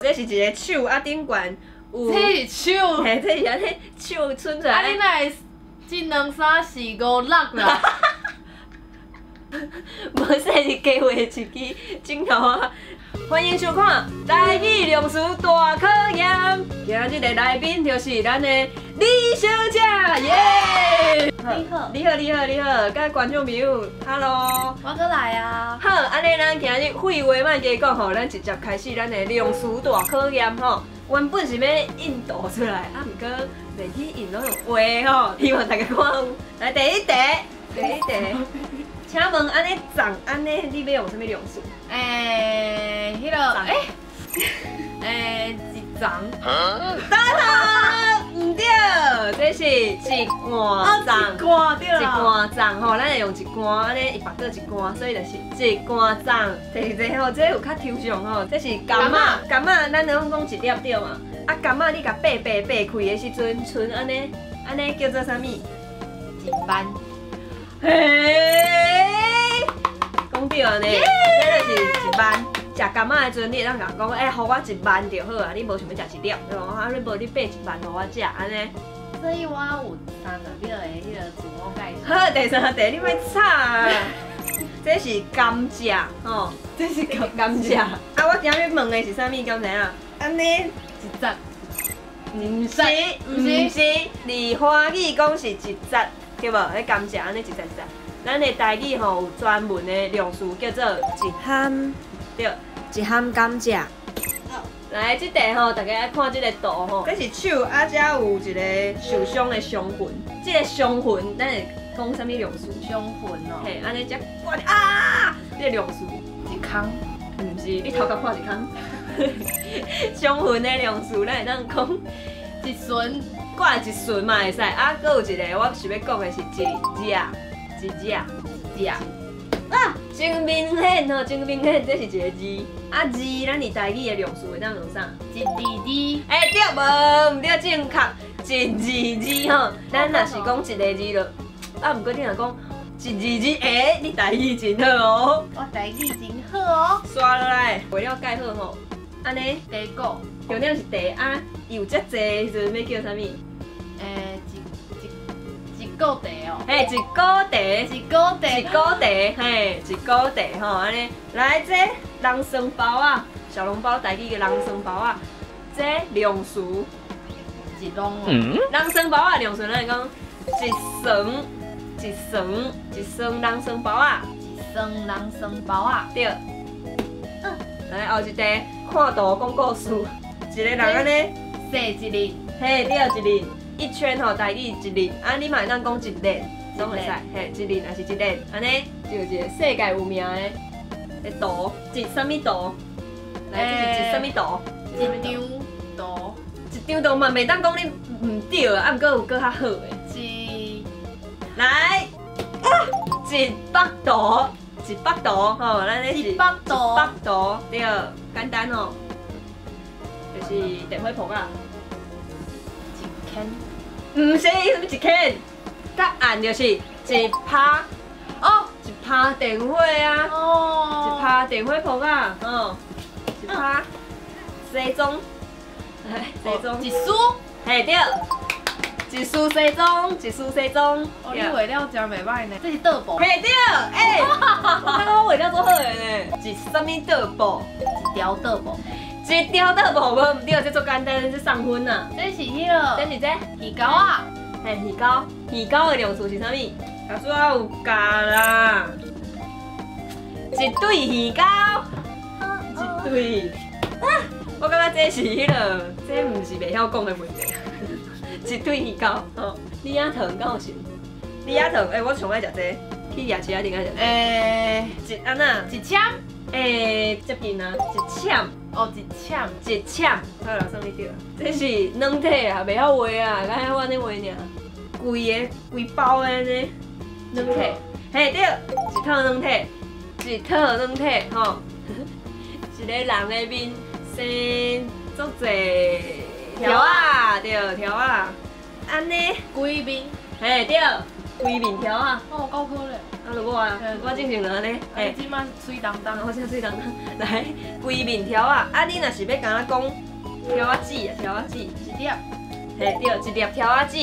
這是一个手啊，頂懸有，這是手，嘿，這是按呢手伸出啊，來。你哪會這兩三四五六啦？無說是加畫一支鏡頭啊！歡迎收看《台語量詞大考驗》。今日的來賓就是咱的李小姐，耶！你好。你好，你好，你好，佮觀眾朋友，Hello。我閣來啊！好，按呢咱今日廢話莫加講吼，咱直接開始咱的量詞大考驗吼。原本是欲印圖出來，啊，毋過袂去印攏用畫吼，希望大家看有。來，第一題，第一題，請問按呢長按呢，你欲用啥物量詞？欸，彼个，欸，欸，一層。答毋對，這是一罐粽。一罐對一罐粽吼，咱會用一罐按呢，伊縛做一罐，所以就是一罐粽。第二個吼，這有較抽象吼，這是柑仔，柑仔咱攏講一粒對嘛？啊，柑仔你共擘擘擘開的時陣，賰按呢，按呢叫做啥物？一瓣。嘿，講對按呢，這就是一瓣。食柑仔的時陣，你會當共講，欸，予我一瓣就好啊，你無想欲食一粒，對無？啊，你無你擘一瓣予我食，按呢。所以我有三個表的彼个自我介紹。好，第三題你莫吵啊！這是甘蔗吼，這是甘蔗。啊，我今日問的是啥物？敢知影？按呢一節。毋是，毋是，佇華語講是一節，對無？彼甘蔗按呢一節一節。咱的台語吼有專門的量詞叫做一坎，對，一坎甘蔗。來，這題吼，大家愛看這个圖吼，這是手，啊，遮有一个受傷的傷痕。這个傷痕，咱會講啥物量詞？傷痕哦。嘿，按呢遮割啊，這个量詞。一空。毋是，你頭殼破一空。傷痕的量詞，咱會當講一巡。割一巡嘛會使。啊，閣有一个，我想欲講的是一隻，一隻，一隻。啊，真明顯吼，真明顯，這是一个字。啊字，咱佇台語的量詞會當用啥？一字字。欸，對無？毋對，正確。一字字吼，咱若是講一個字就，啊，毋過你若講一字字，欸，你台語真好哦。我台語真好哦。煞落來，畫了蓋好吼，按呢？茶果。重點是茶啊，伊有遮濟的時陣，欲叫啥物？欸，一一個茶哦。嘿，一果茶。一果茶。一果茶，嘿，一果茶吼，按呢。來，這人參包仔，小籠包，台語的人參包仔，這量詞。一籠哦。人參包仔量詞，咱會講一雙，一雙，一雙人參包仔。一雙人參包仔。對。來，後一題，看圖講故事，一個人按呢，踅一輪。嘿，對，一輪，一圈吼，台語一輪，啊，你嘛會當講一輪，攏會使，嘿，一輪抑是一輪，按呢，就有一個世界有名的圖，一啥物圖？來，這是一啥物圖？一張圖。一張圖嘛，袂當講你毋對啊，啊，毋過有閣較好的。一，來，一幅圖，一幅圖，吼，咱這是一幅圖，一幅圖，對，簡單吼，就是電火簿仔。一間。毋是，啥物一間？答案就是一拍，哦，一拍電火啊，哦，一拍電火簿仔，吼，一拍西裝，來，西裝。一束。嘿對，一束西裝，一束西裝。哦，你畫了真袂䆀呢，這是桌布。嘿對，欸，我畫了足好的呢。一啥物桌布？一條桌布。一條桌布無毋對，這足簡單，這送分啊。這是彼个。這是這魚鈎仔。嘿，魚鈎，魚鈎的量詞是啥物？老師我有教啦。一對魚鈎。一對。我感覺這是彼个，這毋是袂曉講的問題。一對魚鈎，吼，李仔糖敢有像？李仔糖，欸，我上愛食這個，去夜市仔頂愛食這個。欸，一按怎？一簽。欸，接近啊，一簽。哦，一簽。一簽，好啦，算你對。這是軟體啊，袂曉畫啊，敢曉按呢畫爾。規个規包的按呢，軟體。嘿對，一套軟體，一套軟體，吼。一個人的面生足濟條仔，對，條仔。按呢？規面。嘿對，規面條仔。哦，夠可憐。啊，就我啊，我正常就按呢。欸，這馬媠當當，我這媠當當。來，規面條仔，啊，你若是欲共我講條仔子啊，條仔子，一粒。嘿，對，一粒條仔子，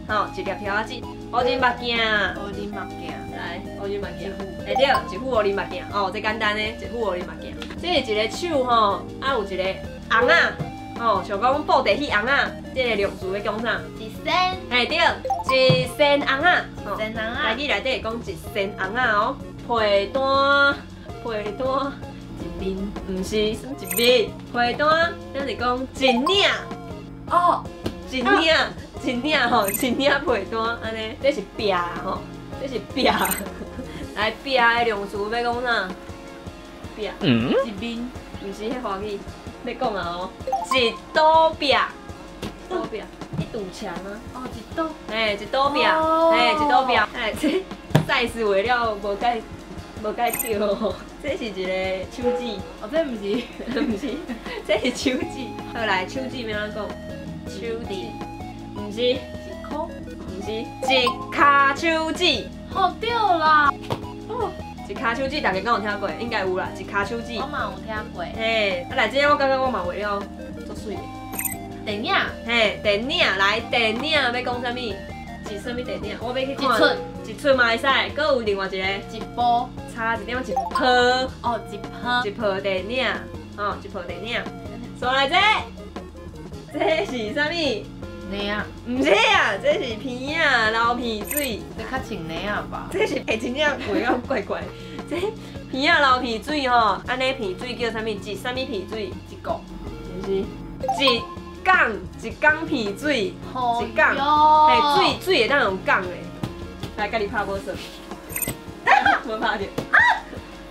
吼，一粒條仔子。烏仁目鏡。烏仁目鏡。來，烏仁目鏡。嘿，對，一副烏仁目鏡，哦，這簡單的，一副烏仁目鏡。這是一个手吼，啊有一个尪仔，吼，像講布袋戲尪仔，這个量詞欲講啥？一仙。嘿，對，一仙尪仔。一仙尪仔。台語內底會講一仙尪仔哦。被單，被單，一面，毋是，啥一面？被單，咱是講一領。哦，一領，一領吼，一領被單，按呢，這是壁吼，這是壁。來，壁的量詞欲講啥？壁。一面，毋是彼華語，欲講啊哦，一堵壁，堵壁，一堵牆啊。哦，一堵。嘿，一堵壁，嘿，一堵壁。哎，這賽事畫了無蓋無蓋對哦。這是一個手指。哦，這毋是，毋是，這是手指。好來，手指欲按怎講？手指，毋是，一箍，毋是，一跤手指。好對啦。哦，一跤手指，大家敢有聽過？應該有啦，一跤手指。我嘛有聽過。嘿，啊來，這个我感覺我嘛畫了足媠的。電影。嘿，電影來，電影欲講啥物？一啥物電影？我欲去看。一齣。一齣嘛會使，閣有另外一個。一部。差一點仔，一部。哦，一部。一部電影，吼，一部電影。煞來這個，這是啥物？梨仔。毋是啊，這是鼻仔流鼻水。這較像梨仔吧？這是欸，真正畫了怪怪。這鼻仔流鼻水吼，按呢鼻水叫啥物？一啥物鼻水？一個。毋是，一工一工鼻水，一工，嘿，水水會當用講的。來，共你拍無算。無拍著。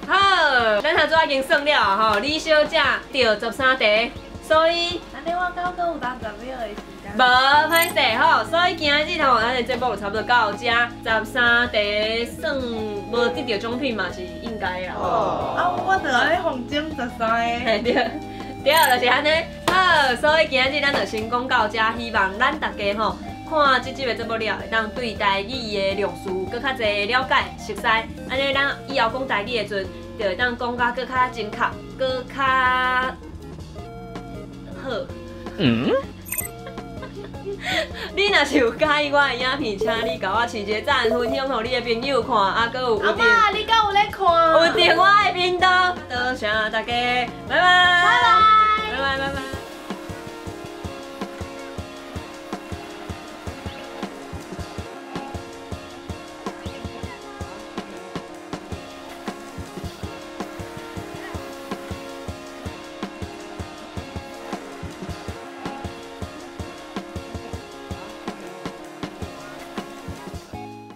好，咱頭拄仔已經算了吼，李小姐著13題，所以。按呢我閣閣有30秒的時間。無歹勢吼，所以今日吼，咱的節目就差不多到這，13題算無得著獎品嘛是應該的啦。啊，我就按呢予鐘13個。嘿對，對，就是按呢。好，所以今日咱就先講到這，希望咱大家吼看這集的節目了，會當對台語的量詞閣較濟了解熟悉，按呢咱以後講台語的時陣，就會當講甲閣較精確，閣較好。嗯。你若是有佮意我的影片，請你共我揤一个讚，分享予你的朋友看，啊，閣有阿嬤，你敢有咧看？有訂我的頻道，多謝大家，拜拜，拜拜，拜拜拜拜。